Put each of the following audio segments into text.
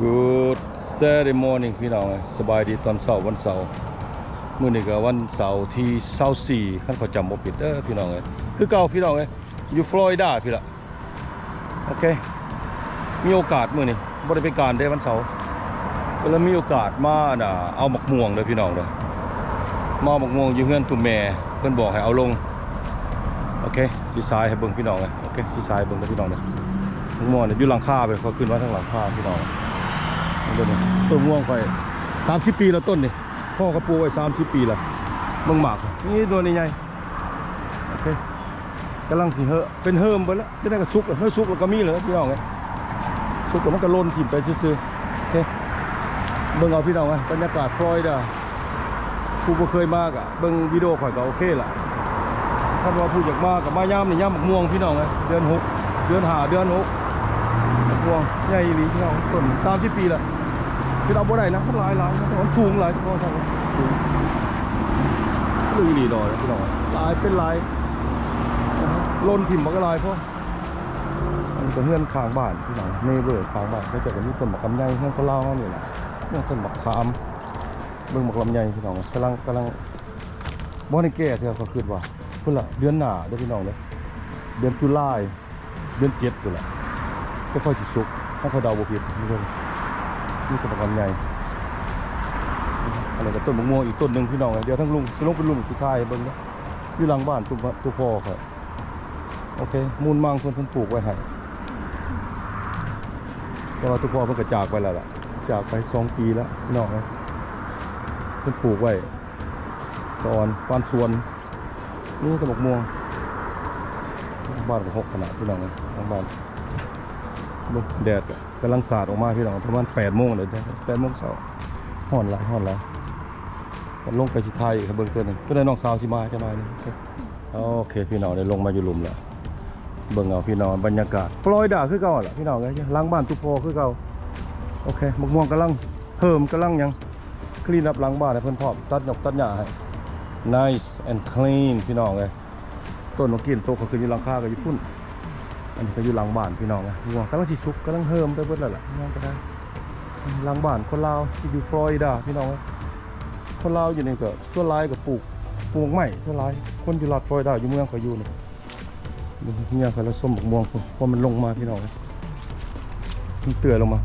Good Saturday morning ພີ່ນ້ອງເອີຍ, ສະບາຍດີຕອນເຊົ້າວັນເສົາ. ມື້ນີ້ກໍວັນເສົາທີຊາວສີ່ ຄັນຂ້ອຍຈຳບໍ່ຜິດເດີພີ່ນ້ອງເອີຍ. ຄືເກົ່າພີ່ນ້ອງເອີຍ, ຢູ່ຟລໍຣິດາພີ້ລະ. ໂອເຄ ມີໂອກາດມື້ນີ້ບໍ່ໄດ້ໄປການເດ້ ວັນເສົາ ກໍເລີຍມີໂອກາດມາ ອັນນ່າ ເອົາໝາກມ່ວງເດີພີ່ນ້ອງເດີ. ມາເອົາໝາກມ່ວງຢູ່ເຮືອນຕຸ່ມແມ່ ເພິ່ນບອກໃຫ້ເອົາລົງ. ໂອເຄ ຊິສາຍໃຫ້ເບິ່ງພີ່ນ້ອງເອີຍ. ໂອເຄ ຊິສາຍໃຫ້ເບິ່ງເດີພີ່ນ້ອງເດີ. ໝາກມ່ວງນີ້ຢູ່ຫຼັງຄາເພິ່ນ, ເຂົາຂຶ້ນມາທາງຫຼັງຄາພີ່ນ້ອງ. ເບິ່ງຕົ້ນໝາກມ່ວງຂ້ອຍສາມສິບປີແລ້ວຕົ້ນນີ້, ພໍ່ກໍປູກໄວ້ສາມສິບປີແລ້ວ. ເບິ່ງໝາກນີ້ ໜ່ວຍໃຫຍ່. ໂອເຄ ກຳລັງຊິເຫີ ເປັນເຫີມເບິດແລ້ວ, ຈັ່ງໃດກໍສຸກແລ້ວ, ເຮີ້ຍ ສຸກແລ້ວກໍມີແລ້ວພີ່ນ້ອງເອີຍ. ສຸກແລ້ວມັນກໍຫຼົ່ນຖິ້ມໄປຊື່ໆ. ໂອເຄ ເບິ່ງເອົາພີ່ນ້ອງເອີຍ, ບັນຍາກາດຟລໍຣິດາ ຜູ້ບໍ່ເຄີຍມາກໍເບິ່ງວິດີໂອຂ້ອຍກໍໂອເຄລະ. ຄັນວ່າຜູ້ຢາກມາກໍມາຍາມນີ້ ຍາມໝາກມ່ວງພີ່ນ້ອງເອີຍ, ເດືອນຫົກ ເດືອນຫ້າ ເດືອນຫົກ. ໝາກມ່ວງໃຫຍ່ອີ່ຫຼີພີ່ນ້ອງ, ຕົ້ນສາມສິບປີແລ້ວ. ຄືເອົາບໍ່ໄດ້ນະ, ມັນຫຼາຍໆ ມັນສູງຫຼາຍ ພໍຊັ້ນ ສູງອີ່ຫຼີດອກພີ່ນ້ອງ, ຫຼາຍເປັນຫຼາຍ ຫຼົ່ນຖິ້ມບັກຫຼາຍພໍ. ອັນນີ້ກໍເຮືອນຂ້າງບ້ານພີ່ນ້ອງ, ເນເບີຂ້າງບ້ານ ເຂົາເຈົ້າກໍມີຕົ້ນບັກລຳໄຍ ເຮືອນຄົນລາວເຮົານີ້ແຫຼະ, ເຮືອນຕົ້ນບັກຂາມ. ເບິ່ງບັກລຳໄຍພີ່ນ້ອງ, ກຳລັງ ກຳລັງບໍ່ໄດ້ແກ່ເທື່ອ ຂ້ອຍຄິດວ່າ. ພຸ້ນລະ ເດືອນໜ້າເດີພີ່ນ້ອງເດີ, ເດືອນຈຸລາຍ ເດືອນເຈັດພຸ້ນລະ ຈະຄ່ອຍຊິສຸກ ຖ້າຂ້ອຍເດົາບໍ່ຜິດ. ນີ້ ມີແຕ່ບັກລຳໄຍ. ອັນນີ້ກໍຕົ້ນບັກມ່ວງອີກຕົ້ນໜຶ່ງພີ່ນ້ອງເອີຍ. ດຽວທາງລຸງຊິລົງໄປລຸ້ນ ຊິຖ່າຍໃຫ້ເບິ່ງເດີ, ຢູ່ຫຼັງບ້ານຕຸ່ມ ຕຸ່ມພໍ່ຂ້ອຍ. ໂອເຄ ມູນມັງເພິ່ນ ເພິ່ນປູກໄວ້ໃຫ້, ແຕ່ວ່າຕຸ່ມພໍ່ເພິ່ນກໍຈາກໄປແລ້ວລະ, ຈາກໄປສອງປີແລ້ວພີ່ນ້ອງເອີຍ. ເພິ່ນປູກໄວ້ ສອນ ປານສວນ ມີແຕ່ໝາກມ່ວງ. ບ້ານກໍຮົກຂະໜາດພີ່ນ້ອງເອີຍ ທາງບ້ານ. ເບິ່ງແດດກໍກຳລັງສາດອອກມາພີ່ນ້ອງ, ປະມານແປດໂມງແລ້ວເດ້, ແປດໂມງເຊົ້າ. ຮ້ອນຫຼາຍ ຮ້ອນຫຼາຍ. ລົງໄປຊິຖ່າຍໃຫ້ເບິ່ງເທື່ອໜຶ່ງ, ເພື່ອໃຫ້ນ້ອງສາວຊິມາຈັກໜ່ອຍໜຶ່ງ. ໂອເຄ ໂອເຄ ພີ່ນ້ອງ ໄດ້ລົງມາຢູ່ລຸ່ມແລ້ວ. ເບິ່ງເອົາພີ່ນ້ອງ, ບັນຍາກາດຟລໍຣິດາຄືເກົ່າແຫຼະພີ່ນ້ອງເອີຍ, ຫຼັງບ້ານຕຸ່ມພໍ່ຄືເກົ່າ. ໂອເຄ ໝາກມ່ວງກຳລັງເຫີມ ກຳລັງຫຍັງ clean up ຫຼັງບ້ານໃຫ້ເພິ່ນພ້ອມ, ຕັດຫຍ້ອກຕັດຫຍ້າໃຫ້ nice and clean ພີ່ນ້ອງເອີຍ. ຕົ້ນໝາກກີ້ໂຕກໍຂຶ້ນຢູ່ຫຼັງຄາກໍຢູ່ພຸ້ນ, ອັນນີ້ກໍຢູ່ຫຼັງບ້ານພີ່ນ້ອງເອີຍ. ໝາກມ່ວງກຳລັງຊິສຸກ ກຳລັງເຫີມໄປເບິດແລ້ວລະ, ໝາກມ່ວງກໍໄດ້. ຫຼັງບ້ານຄົນລາວທີ່ຢູ່ຟລໍຣິດາພີ່ນ້ອງເອີຍ, ຄົນລາວຢູ່ນີ້ກໍສ່ວນຫຼາຍກໍປູກ ປູກໝາກໄມ້ສ່ວນຫຼາຍ. ຄົນຢູ່ລັດຟລໍຣິດາ ຢູ່ເມືອງຂ້ອຍຢູ່ນີ້ ເມຍຂ້ອຍລະສົ້ມໝາກມ່ວງພຸ້ນ, ເພາະມັນລົງມາພີ່ນ້ອງເອີຍ, ມັນເຕື້ອຍລົງມາ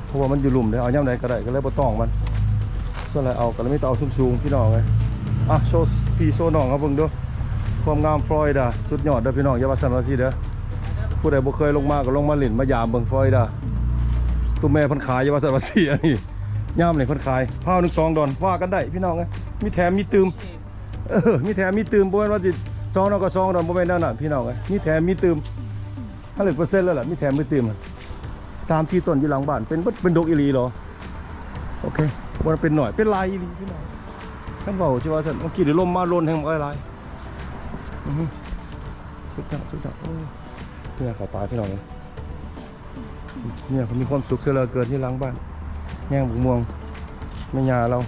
ເພາະວ່າມັນຢູ່ລຸ່ມເດ້. ເອົາຍາມໃດກໍໄດ້ ກໍເລີຍບໍ່ຕ້ອງມັນ, ສ່ວນຫຼາຍເອົາກໍມີແຕ່ເອົາສູງໆ ພີ່ນ້ອງເອີຍ. ອ່ະ ໂຊພີ່ໂຊນ້ອງເຮົາເບິ່ງເດີ, ຄວາມງາມຟລໍຣິດາ ສຸດຍອດເດີພີ່ນ້ອງ, ຢ່າວ່າຊັ້ນວ່າຊີ້ເດີ. ຜູ້ໃດບໍ່ເຄີຍລົງມາກໍລົງມາຫຼິ້ນມາຢາມເບິ່ງຟລໍຣິດາ. ຕຸ້ມແມ່ເພິ່ນຂາຍ ຢ່າວ່າຊັ້ນວ່າຊີ້. ອັນນີ້ຍາມນີ້ເພິ່ນຂາຍ ພາວໜຶ່ງສອງດອນ ວ່າກັນໄດ້ພີ່ນ້ອງເອີຍ, ມີແຖມມີຕື່ມ. ເອີ ມີແຖມມີຕື່ມ, ບໍ່ແມ່ນວ່າຊິສອງດອນກໍສອງດອນ ບໍ່ແມ່ນແນວນັ້ນພີ່ນ້ອງເອີຍ, ມີແຖມມີຕື່ມ ຮ້ອຍເປີເຊັນແລ້ວລະ, ມີແຖມມີຕື່ມ. ສາມສີ່ຕົ້ນຢູ່ຫຼັງບ້ານ ເປັນເບິດ ເປັນດົກອີ່ຫຼີເນາະ. ໂອເຄ ບໍ່ໄດ້ເປັນໜ້ອຍ ເປັນຫຼາຍອີ່ຫຼີພີ່ນ້ອງ, ຄັນເວົ້າຊິວ່າຊັ້ນ. ເມື່ອກີ້ນີ້ລົມມາ ຫຼົ່ນແຮງບັກຫຼາຍ. ອື ສຸດຍອດ ສຸດຍອດ. ໂອ້ ເພື່ອເຂົ້າຕາພີ່ນ້ອງເອີຍ. ເມຍເພິ່ນມີຄວາມສຸກເສຍເຫຼືອເກີນ ຢູ່ຫຼັງບ້ານ ແຍງບັກມ່ວງແມ່ຍ່າລາວ.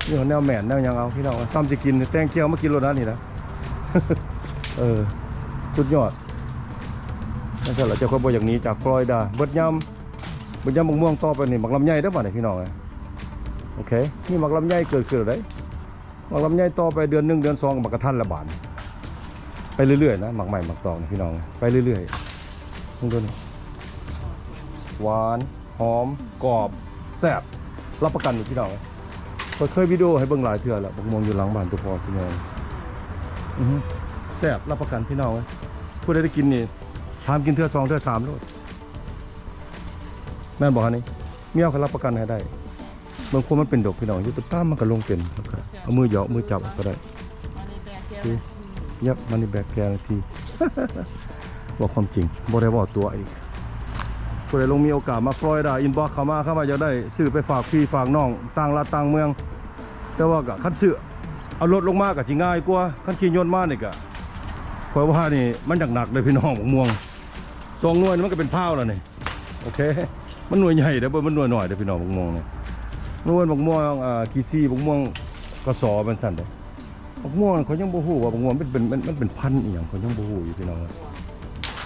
ນີ້ແນວແມ່ນແນວຫຍັງເອົາພີ່ນ້ອງ, ຊ້ຳຊິກິນແຕ່ງແຈ່ວມາກິນໂລດນະນີ້ນະ. ເອີ ສຸດຍອດ. ຈັ່ງຊັ້ນລະ ເຈົ້າຂ້ອຍບໍ່ຢາກໜີຈາກຟລໍຣິດາ. ເບິດຍາມ ເບິດຍາມບັກມ່ວງ ຕໍ່ໄປນີ້ບັກລຳໄຍເດີບາດນີ້ພີ່ນ້ອງເອີຍ. ໂອເຄ ມີບັກລຳໄຍເກີດຂຶ້ນແລ້ວເດ້. ໝາກລຳໄຍຕໍ່ໄປເດືອນໜຶ່ງເດືອນສອງກໍໝາກກະທັນລະບາດ, ໄປເລື້ອຍໆນະ. ໝາກໄມ້ໝາກຕອກນີ້ພີ່ນ້ອງ ໄປເລື້ອຍໆ. ເບິ່ງດູນີ້ ຫວານ ຫອມ ກອບ ແຊບ ຮັບປະກັນນີ້ພີ່ນ້ອງ. ຂ້ອຍເຄີຍວິດີໂອໃຫ້ເບິ່ງຫຼາຍເທື່ອແລ້ວ ບັກມ່ວງຢູ່ຫຼັງບ້ານຕຸ່ມພໍ່ພີ່ນ້ອງ. ອື ແຊບ ຮັບປະກັນພີ່ນ້ອງເອີຍ. ຜູ້ໃດໄດ້ກິນນີ້ ຖາມກິນເທື່ອສອງເທື່ອສາມໂລດ ແມ່ນບໍ່ຫັ້ນນີ້? ເມຍຂ້ອຍຮັບປະກັນໃຫ້ໄດ້. ບາງຄົນມັນເປັນດົກພີ່ນ້ອງ ຢູ່ຕາມມັນກໍລົງເປັນ, ເອົາມືຢອກມືຈັບເອົາກໍໄດ້. Money back guarantee. Yep, money back guarantee. ເວົ້າຄວາມຈິງ ບໍ່ໄດ້ເວົ້າຕົວະອີກ. ຜູ້ໃດລົງມີໂອກາດມາຟລໍຣິດາ ອິນບັອກເຂົ້າມາ ຄັນວ່າຢາກໄດ້ຊື້ໄປຝາກພີ່ຝາກນ້ອງຕ່າງລັດຕ່າງເມືອງ. ແຕ່ວ່າກໍຄັນຊື້ເອົາລົດລົງມາກໍຊິງ່າຍກວ່າ, ຄັນຂີ່ຍົນມານີ້ກໍ ຂ້ອຍວ່ານີ້ມັນຢາກໜັກເດ້ພີ່ນ້ອງ. ບັກມ່ວງສອງໜ່ວຍນີ້ມັນກໍເປັນພາວແລ້ວນີ້. ໂອເຄ ມັນໜ່ວຍໃຫຍ່ເດ້ ບໍ່ແມ່ນໜ່ວຍນ້ອຍເດ້ພີ່ນ້ອງ. ບັກມ່ວງນີ້ ໜ່ວຍບັກມ່ວງ ອ່າ ກີຊີ ບັກມ່ວງກະສໍ ແມ່ນຊັ້ນເດ້. ບັກມ່ວງຂ້ອຍຍັງບໍ່ຮູ້ວ່າບັກມ່ວງມັນເປັນ ມັນ ມັນເປັນພັນອີ່ຫຍັງ ຂ້ອຍຍັງບໍ່ຮູ້ຢູ່ພີ່ນ້ອງ.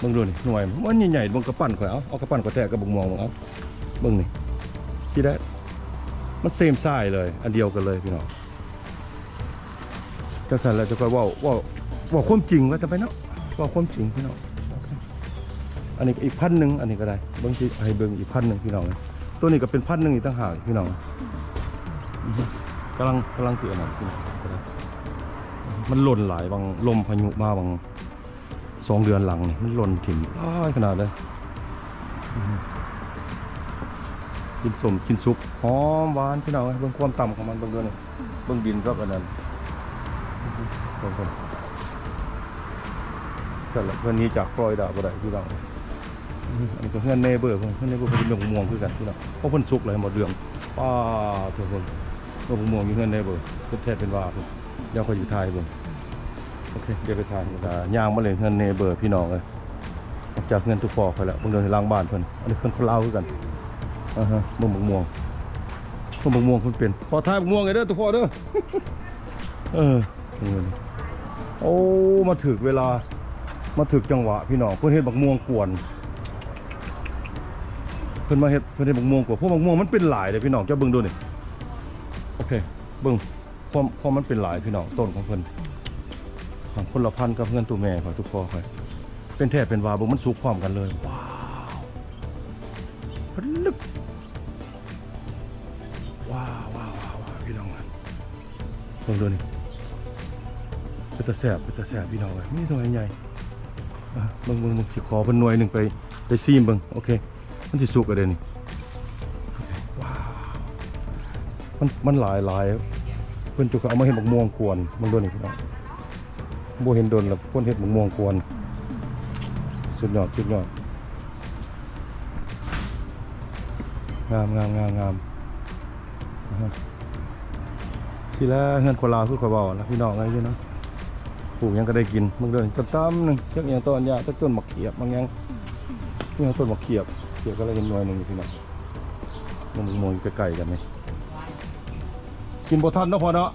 ບິ່ງດູນີ້ ໜ່ວຍມັນໃຫຍ່ໆ ເບິ່ງກຳປັ້ນຂ້ອຍ ເອົາ ເອົາກຳປັ້ນຂ້ອຍແຕະກັບບັກມ່ວງເບິ່ງ ເອົາ ເບິ່ງນີ້ ຊິໄດ້ ມັນເຊມຊາຍເລີຍ ອັນດຽວກັນເລີຍພີ່ນ້ອງ. ຈັ່ງຊັ້ນແຫຼະ ຈະຄ່ອຍເວົ້າ ເວົ້າ ເວົ້າຄວາມຈິງວ່າຊັ້ນໄປເນາະ ເວົ້າຄວາມຈິງພີ່ນ້ອງ. ອັນນີ້ກໍອີກພັນໜຶ່ງ ອັນນີ້ກໍໄດ້ ເບິ່ງຊິໃຫ້ເບິ່ງອີກພັນໜຶ່ງພີ່ນ້ອງ. ໂຕນີ້ກໍເປັນພັນໜຶ່ງອີກຕ່າງຫາກພີ່ນ້ອງ. ກຳລັງ ກຳລັງຊິອັນນັ້ນພີ່ນ້ອງ ກໍໄດ້ ມັນຫຼົ່ນຫຼາຍ ຫວ່າງລົມພາຍຸມາຫວ່າງ ສອງເດືອນຫຼັງນີ້ ມັນຫຼົ່ນຖິ້ມຫຼາຍຂະໜາດເລີຍ. ກິນສົ້ມກິນສຸກ ຫອມຫວານພີ່ນ້ອງເອີຍ. ເບິ່ງຄວາມຕ່ຳຂອງມັນ ເບິ່ງເດີນີ້ ເບິ່ງດິນກັບອັນນັ້ນ ເບິ່ງເພິ່ນ ຊັ້ນລະ ເພິ່ນໜີຈາກຟລໍຣິດາບໍ່ໄດ້ພີ່ນ້ອງ. ອັນນີ້ກໍເຮືອນເນເບີ ເພິ່ນ ເຮືອນເນເບີເພິ່ນກໍມີໝາກມ່ວງຄືກັນພີ່ນ້ອງ. ເພາະເພິ່ນສຸກແລ້ວ ເຫັນບໍ່ ເຫຼືອງ ປ້າດໂທ້ ເພິ່ນ ໝາກມ່ວງຢູ່ເຮືອນເນເບີ ເປັນແທ້ເປັນວ່າເພິ່ນ. ດຽວຂ້ອຍຊິຖ່າຍໃຫ້ເບິ່ງ. ໂອເຄ ດຽວໄປຖ່າຍ ຍ່າງມາເລີຍເຮືອນເນເບີພີ່ນ້ອງເອີຍ. ອອກຈາກເຮືອນຕຸພໍ່ຂ້ອຍແລ້ວ ເບິ່ງເດີ ຫຼັງບ້ານເພິ່ນ ອັນນີ້ເຮືອນຄົນລາວຄືກັນ. ອາຮະ ເບິ່ງບັກມ່ວງ ເບິ່ງບັກມ່ວງເພິ່ນເປັນ. ຂໍຖ່າຍບັກມ່ວງໃຫ້ເດີຕຸພໍ່ເດີ. ເອີ ໂອ້ ມາຖືກເວລາ ມາຖືກຈັງຫວະພີ່ນ້ອງ. ເພິ່ນເຮັດບັກມ່ວງກວນ ເພິ່ນມາເຮັດ ເພິ່ນເຮັດບັກມ່ວງກວນ ເພາະບັກມ່ວງມັນເປັນຫຼາຍເດ້ພີ່ນ້ອງ. ເຈົ້າເບິ່ງດູນີ້ ໂອເຄ ເບິ່ງ ຄວາມ ຄວາມມັນເປັນຫຼາຍພີ່ນ້ອງ ຕົ້ນຂອງເພິ່ນ ຄົນລະພັນກັບເຮືອນຕູ້ແມ່ຂ້ອຍ ຕຸພໍ່ຂ້ອຍ. ເປັນແທ້ເປັນວ່າ ເບິ່ງມັນສຸກພ້ອມກັນເລີຍ. ວ້າວ ຜະລຶກ ວ້າວ ວ້າວ ວ້າວ ພີ່ນ້ອງ ເບິ່ງດູນີ້ ເປັນຕາແຊບ ເປັນຕາແຊບພີ່ນ້ອງເອີຍ. ມີໜ່ວຍໃຫຍ່ ເບິ່ງ ເບິ່ງ ເບິ່ງ ຊິຂໍເພິ່ນໜ່ວຍໜຶ່ງໄປ ໄປຊີມເບິ່ງ. ໂອເຄ ມັນຊິສຸກແລ້ວເດ້ນີ້. ວ້າວ ມັນ ມັນຫຼາຍ ຫຼາຍ ເພິ່ນຈະເອົາມາເຮັດບັກມ່ວງກວນ. ເບິ່ງດູນີ້ພີ່ນ້ອງ ບໍ່ເຫັນດົນແລ້ວ ຄົນເຮັດບັກມ່ວງກວນ. ສຸດຍອດ ສຸດຍອດ ງາມ ງາມ ງາມ ງາມ. ຊິລະເຮືອນຄົນລາວຄືຂ້ອຍເວົ້າລະພີ່ນ້ອງເອີຍ ຢູ່ນະ ປູກຫຍັງກໍໄດ້ກິນ. ເບິ່ງເດີ ຕົ້ນຕຳໜຶ່ງ ຈັກອີ່ຫຍັງ ຕົ້ນຫຍ້າ ຈັກຕົ້ນໝາກຂຽບ ໝາກຫຍັງ ອີ່ຫຍັງ ຕົ້ນໝາກຂຽບ ຂຽບກໍລະເຫັນໜ່ວຍໜຶ່ງຢູ່ພີ່ນ້ອງ. ເບິ່ງໝາກມ່ວງຢູ່ໃກ້ໆກັນນີ້ ກິນບໍ່ທັນເນາະພໍ່ເນາະ.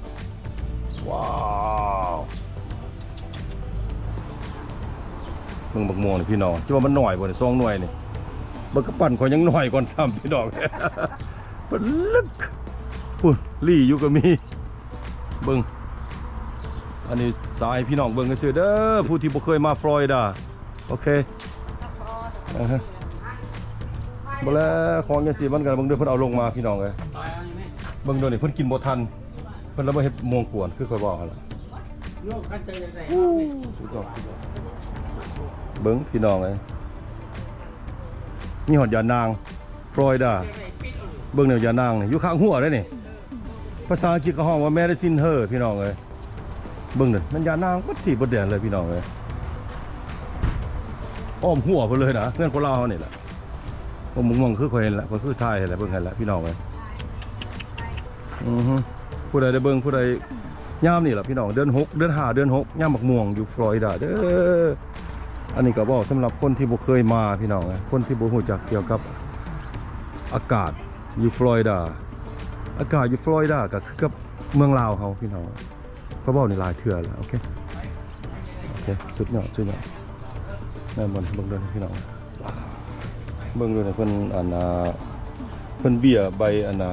ວ້າວ ເບິ່ງບັກມ່ວງນີ້ພີ່ນ້ອງ ຈະວ່າມັນໜ້ອຍບໍ່ນີ້ ສອງໜ່ວຍນີ້. ເບິ່ງກຳປັ້ນຂ້ອຍຍັງໜ້ອຍກ່ອນຊ້ຳພີ່ນ້ອງ. ປະລຶກ ພຸ້ນ ລີ້ຢູ່ກໍມີ. ເບິ່ງ ອັນນີ້ສາຍໃຫ້ພີ່ນ້ອງເບິ່ງຊື່ໆເດີ ຜູ້ທີ່ບໍ່ເຄີຍມາຟລໍຣິດາ. ໂອເຄ ເອີ ບໍ່ແລະ ຂອງຈັ່ງຊີ້ມັນກໍເບິ່ງເດີ ເພິ່ນເອົາລົງມາພີ່ນ້ອງເອີຍ. ເບິ່ງໂດນີ້ ເພິ່ນກິນບໍ່ທັນ ເພິ່ນລະມາເຮັດມ່ວງກວນ ຄືຂ້ອຍເວົ້າຫັ້ນລະ. ສຸດຍອດ ສຸດຍອດ ເບິ່ງພີ່ນ້ອງເອີຍ ມີຮອດຢານາງ ຟລໍຣິດາ. ເບິ່ງແນວຢານາງນີ້ ຢູ່ຂ້າງຮົ້ວເດ້ນີ້. ພາສາອັງກິດເຂົາຮ້ອງວ່າ medicine herb ພີ່ນ້ອງເອີຍ. ເບິ່ງເດີ ແມ່ນຢານາງເບິດທີ່ເບິດແດນເລີຍພີ່ນ້ອງເອີຍ ອ້ອມຮົ້ວເພິ່ນເລີຍນະ ເຮືອນຄົນລາວເຮົານີ້ແຫຼະ. ເບິ່ງມ່ວງຄືຂ້ອຍເຫັນລະ ຂ້ອຍຄືຖ່າຍໃຫ້ລະ ເບິ່ງໃຫ້ລະພີ່ນ້ອງເອີຍ. ອືຮຶ ຜູ້ໃດໄດ້ເບິ່ງ ຜູ້ໃດ ຍາມນີ້ລະພີ່ນ້ອງ ເດືອນຫົກ ເດືອນຫ້າ ເດືອນຫົກ ຍາມໝາກມ່ວງຢູ່ຟລໍຣິດາເດີ. ອັນນີ້ກໍເວົ້າສຳລັບຄົນທີ່ບໍ່ເຄີຍມາພີ່ນ້ອງເອີຍ ຄົນທີ່ບໍ່ຮູ້ຈັກກ່ຽວກັບອາກາດຢູ່ຟລໍຣິດາ. ອາກາດຢູ່ຟລໍຣິດາກໍຄືກັບເມືອງລາວເຮົາພີ່ນ້ອງ ກໍເວົ້ານີ້ຫຼາຍເທື່ອແລ້ວ. ໂອເຄ ໂອເຄ ສຸດຍອດ ສຸດຍອດ ແມ່ນບໍ່ ເບິ່ງເດີພີ່ນ້ອງ. ເບິ່ງເດີ ເພິ່ນ ອັນ ອ່າ ເພິ່ນເບ້ຍໃບ ອັນ ອ່າ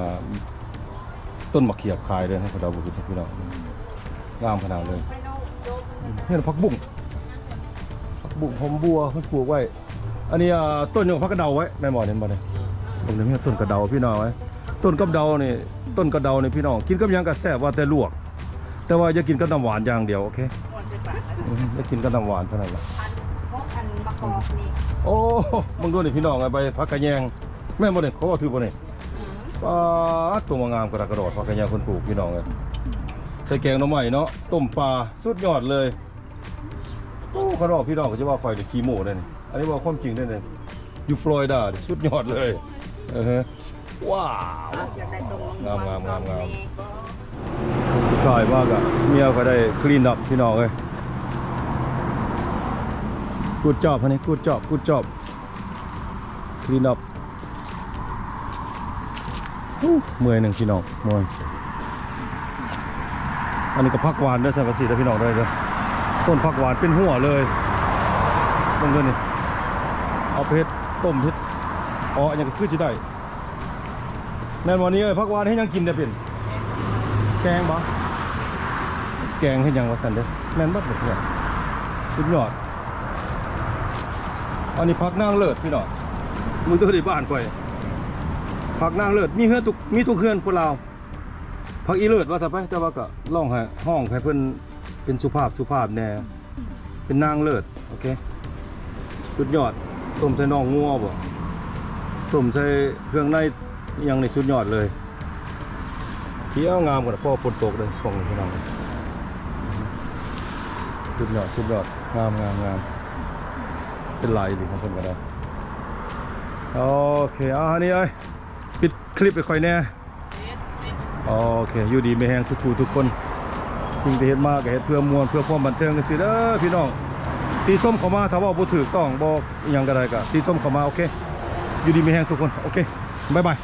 ຕົ້ນໝາກຂຽບຂາຍເດີ ໃຫ້ເຂົາເຈົ້າບໍ່ຄິດພີ່ນ້ອງ. ງາມຂະໜາດເລີຍ. ເຫັນຜັກບຸ້ງ ຜັກບຸ້ງ ຫອມບົວ ເພິ່ນປູກໄວ້. ອັນນີ້ ອ່າ ຕົ້ນຫຍັງ ຜັກກະເດົາໄວ້ ແມ່ນບໍ່ ເຫັນບໍ່ນີ້? ເບິ່ງນີ້ ຕົ້ນກະເດົາພີ່ນ້ອງເອີຍ. ຕົ້ນກັບເດົານີ້ ຕົ້ນກະເດົານີ້ພີ່ນ້ອງ ກິນກັບຫຍັງກໍແຊບ ວ່າແຕ່ລວກ ແຕ່ວ່າຢ່າກິນກັບນ້ຳຫວານຢ່າງດຽວ. ໂອເຄ ອືມ ຢ່າກິນກັບນ້ຳຫວານເທົ່ານັ້ນລະ. ອັນ ອັນ ບັກກອກນີ້ ໂອ້ ເບິ່ງດູນີ້ພີ່ນ້ອງເອີຍ ໃບຜັກຂະແຍງ ແມ່ນບໍ່ນີ້? ເຂົາເວົ້າຖືກບໍ່ນີ້? ອືມ ປາດ ໂຕມາງາມກະດາກະດອດ ຜັກຂະແຍງເພິ່ນປູກພີ່ນ້ອງເອີຍ. ໃສ່ແກງໜໍ່ໄມ້ເນາະ ຕົ້ມປາ ສຸດຍອດເລີຍ. ໂອ້ ຄັນວ່າພີ່ນ້ອງກໍຈະວ່າຂ້ອຍນີ້ຂີ້ໂມ້ເດ້ນີ້ ອັນນີ້ເວົ້າຄວາມຈິງເດ້ນີ້ ຢູ່ຟລໍຣິດາສຸດຍອດເລີຍ. ເອີ ວ້າວ ຢາກໄດ້ຕົ້ນ ງາມໆໆໆ. ສຸດທ້າຍມາກະເມຍຂ້ອຍໄດ້ clean up ພີ່ນ້ອງເອີຍ. Good job honey, good job, good job. Clean up. ໂອ້ ເມື່ອຍໜຶ່ງພີ່ນ້ອງ ເມື່ອຍ. ອັນນີ້ກໍຜັກຫວານເດີ ສັງກະສີເດີພີ່ນ້ອງເດີ ຕົ້ນຜັກຫວານເປັນຮົ້ວເລີຍ. ເບິ່ງເດີນີ້ ເອົາໄປເຮັດຕົ້ມເຮັດເອາະຫຍັງກໍຄືຊິໄດ້ ແມ່ນບໍ່ນີ້ເອີຍ? ຜັກຫວານເຮັດຫຍັງກິນໄດ້ເປັນ ແກງບໍ່? ແກງເຮັດຫຍັງວ່າຊັ້ນເດ້ ແມ່ນເບິດເລີຍ ສຸດຍອດ. ອັນນີ້ຜັກນາງເລີດພີ່ນ້ອງ ມື້ໂຕທີ່ບ້ານຂ້ອຍ ຜັກນາງເລີດ ມີເຮືອນທຸກ ມີທຸກເຮືອນຄົນລາວ ຜັກອີເລີດວ່າຊະໄປ ແຕ່ວ່າກໍລອງໃຫ້ ຮ້ອງໃຫ້ເພິ່ນເປັນສຸພາບ ສຸພາບແດ່ ເປັນນາງເລີດ. ໂອເຄ ສຸດຍອດ ຕົ້ມໃສ່ໜອງງົວບໍ່ ຕົ້ມໃສ່ເຄື່ອງໃນ ອີ່ຫຍັງນີ້ສຸດຍອດເລີຍ. ຂຽວງາມຂະໜາດ ພໍຝົນຕົກເດ້ຊ່ວງນີ້ພີ່ນ້ອງ ສຸດຍອດ ສຸດຍອດ ງາມ ງາມ ງາມ ເປັນລາຍອີ່ຫຼີຂອງເພິ່ນກໍໄດ້. ໂອເຄ ເອົາ ອັນນີ້ເອີຍ ປິດຄລິບໃຫ້ຂ້ອຍແດ່. ໂອເຄ ຢູ່ດີມີແຮງທຸກຜູ້ທຸກຄົນ ສິ່ງທີ່ເຮັດມາກໍເຮັດເພື່ອມ່ວນ ເພື່ອຄວາມບັນເທີງຊື່ໆເດີພີ່ນ້ອງ. ຕິຊົມເຂົ້າມາ ຖ້າເວົ້າບໍ່ຖືກຕ້ອງ ບໍ່ອີ່ຫຍັງກໍໄດ້ ກໍຕິຊົມເຂົ້າມາ. ໂອເຄ ຢູ່ດີມີແຮງທຸກຄົນ ໂອເຄ ບາຍບາຍ.